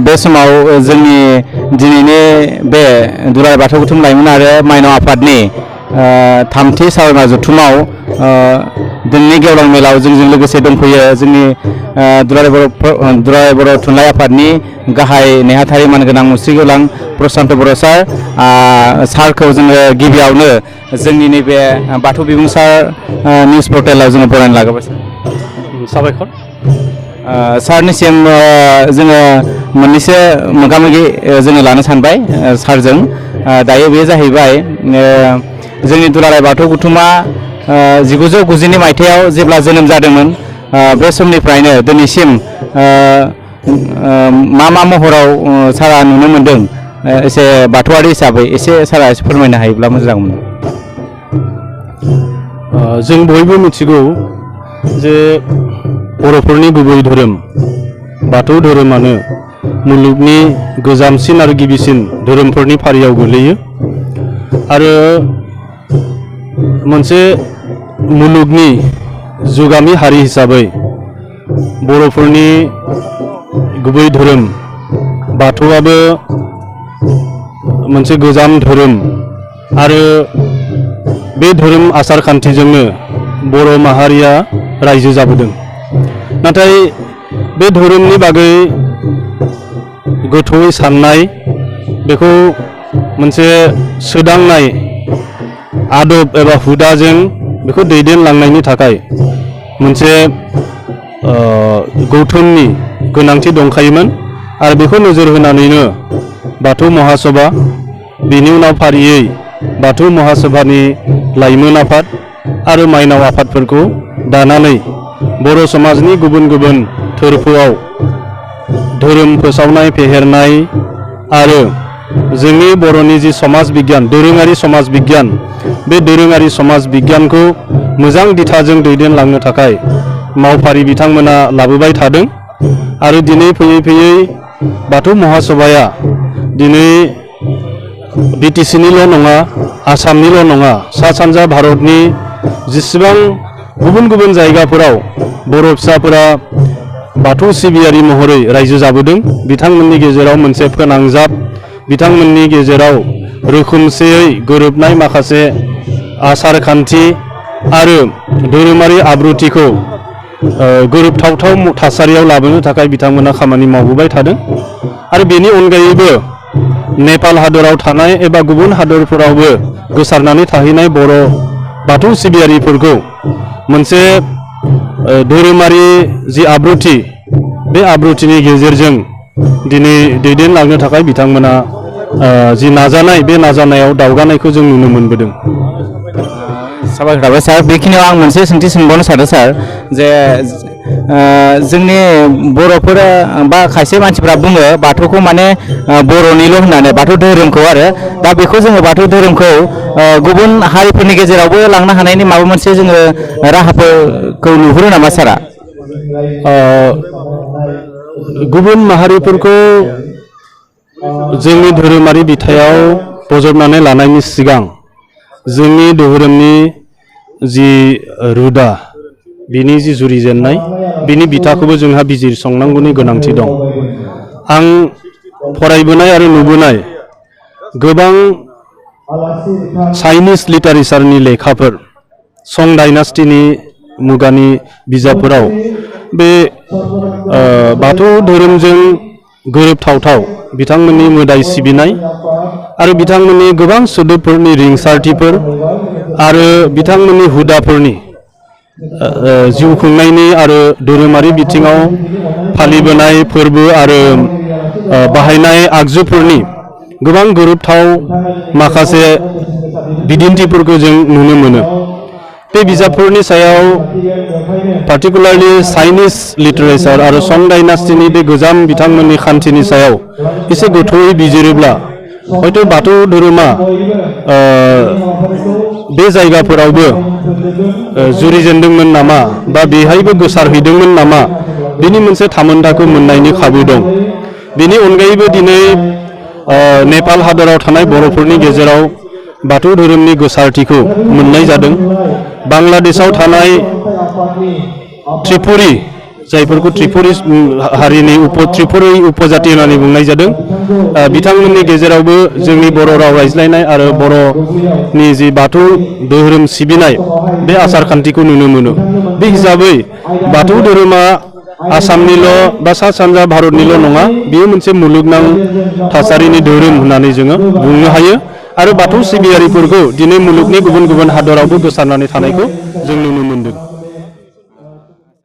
बे समाव जोंनि दिनैनि बे दुलाराय बाथौ गौथुम लाइमोन आरो माइनाव आफादनि थामथि सावरायमा जथुमाव दिनैनि गेवलां मेलाव जोंजों लोगोसे दंफैयो जोंनि दुलाराय बर' थुनलाइ आफादनि गाहाय नेहाथारि मानगोनां मुस्रि गेवलां प्रसान्त बर' सारखौ जोङो गिबियावनो जोंनि नैबे बाथौ बिबुंसार निउस पर्टेलाव जोङो बरायना लाग्रोबाय साबायखर सारनिसिम जोङो मोननैसो मोगामोगि जोङो लानो सानबाय सारजों दायो बे जाहैबाय जोंनि दुलाराय बाथौ गौथुमा 1990 मायथाइयाव जेब्ला जोनोम जादोंमोन बे समनिफ्रायनो दिनैसिम मा महराव सारा नुनो मोनदों एसे बाथौआरि हिसाबै एसे सारा एसे फोरमायनो हायोब्ला मोजां मोनो। जों बयबो मिथिगौ जे बर'फोरनि गुबै धोरोम बाथौ धोरोमानो मुलुगनि गोजामसिन आरो गिबिसिन धोरोमफोरनि फारियाव गोलैयो आरो मोनसे मुलुगनि जुगामि हारि हिसाबै बर'फोरनि गुबै धोरोम बाथौआबो मोनसे गोजाम धोरोम आरो बे धोरोम आसार खान्थिजोंनो बर' माहारिया रायजो जाबोदों। नाथाय बे धोरोमनि बागै गोथौयै साननाय बेखौ मोनसे सोदांनाय आदब एबा हुदाजों बेखौ दैदेनलांनायनि थाखाय मोनसे गौथुमनि गोनांथि दंखायोमोन आरो बेखौ नोजोर होनानैनो बाथौ महासभा बेनि उनाव फारियै बाथौ महासभानि लाइमोन आफाद आरो माइनाव आफादफोरखौ दानानै बर' समाजनि गुबुन गुबुन थोरफोआव धोरोम फोसावनाय फेहेरनाय आरो जोंनि बर'नि जि समाज बिगियान दोरोङारि समाज बिगियान बे दोरोङारि समाज बिगियानखौ मोजां दिथाजों दैदेनलांनो थाखाय मावफारि बिथांमोना लाबोबाय थादों आरो दिनै फैयै फैयै बाथौ महासभाया दिनै BTCनिल' नङा आसामनिल' नङा सा सानजा भारतनि जेसेबां गुबुन गुबुन जायगाफोराव बर' फिसाफोरा बाथौ सिबियारि महरै रायजो जाबोदों बिथांमोननि गेजेराव मोनसे फोनांजाब बिथांमोननि गेजेराव रोखोमसेयै गोरोबनाय माखासे आसार खान्थि आरो धोरोमारि आब्रुथिखौ गोरोबथावथाव थासारियाव लाबोनो थाखाय बिथांमोना खामानि मावबोबाय थादों आरो बेनि अनगायैबो नेपाल हादराव थानाय एबा गुबुन हादरफोरावबो गोसारनानै थाहैनाय बर' बाथौ सिबियारिफोरखौ मोनसे धोरोमारि जि आब्रुथि बे आब्रुथिनि गेजेरजों दिनै दैदेनलांनो थाखाय बिथांमोना जि नाजानाय बे नाजानायाव दावगानायखौ जों नुनो मोनबोदों। साबायखर थाबाय सार बेखिनियाव आं मोनसे सोंथि सोंबावनो सानदों सार जे जोंनि बर'फोरा बा खायसे मानसिफ्रा बुङो बाथौखौ माने बर'निल' होननानै बाथौ धोरोमखौ आरो दा बेखौ जोङो बाथौ धोरोमखौ गुबुन हारिफोरनि गेजेरावबो लांनो हानायनि माबा मोनसे जोङो राहाफोरखौ नुहुरो नामा सारा? गुबुन माहारिफोरखौ जोंनि धोरोमारि बिथायाव बजबनानै लानायनि सिगां जोंनि धोरोमनि जि रोदा बिनि जि जुरिजेननाय बिनि बिथाखौबो जोंहा बिजिरसंनांगौनि गोनांथि दं। आं फरायबोनाय आरो नुबोनाय गोबां चाइनिज लिटारेचारनि लेखाफोर सं डाइनास्टिनि मुगानि बिजाबफोराव बे बाथौ धोरोमजों गोरोबथावथाव बिथांमोननि मोदाय सिबिनाय आरो बिथांमोननि गोबां सोदोबफोरनि रिंसारथिफोर आरो बिथांमोननि हुदाफोरनि जिउ खुंनायनि आरो धोरोमारि बिथिङाव फालिबोनाय फोरबो आरो बाहायनाय आगजुफोरनि गोबां गोरोबथाव माखासे बिदिन्थिफोरखौ जों नुनो मोनो। बे बिजाबफोरनि सायाव पार्टिकुलारलि चाइनिज लिटारेचार आरो सं डाइनास्टिनि बे गोजाम बिथांमोननि खान्थिनि सायाव एसे गोथौयै बिजिरोब्ला हयथ' बाथौ धोरोमा बे जायगाफोरावबो जुरिजेनदोंमोन नामा बा बेहायबो गोसारहैदोंमोन नामा बेनि मोनसे थामोनथाखौ मोननायनि खाबु दं। बेनि अनगायैबो दिनै नेपाल हादराव थानाय बर'फोरनि गेजेराव बाथौ धोरोमनि गोसारथिखौ मोननाय जादों। बांलादेशआव थानाय त्रिपुरी जायफोरखौ त्रिपुरि हारिनि त्रिपुरि उपजाति होननानै बुंनाय जादों। बिथांमोननि गेजेरावबो जोंनि बर' राव रायज्लायनाय आरो बर'नि जि बाथौ धोरोम सिबिनाय बे आसार खान्थिखौ नुनो मोनो। बे हिसाबै बाथौ धोरोमा आसामनिल' बा सा सानजा भारतनिल' नङा, बेयो मोनसे मुलुगनां थासारिनि धोरोम होननानै जोङो बुंनो हायो आरो बाथौ सिबियारिफोरखौ दिनै मुलुगनि गुबुन गुबुन हादरावबो गोसारनानै थानायखौ जों नुनो मोनदों।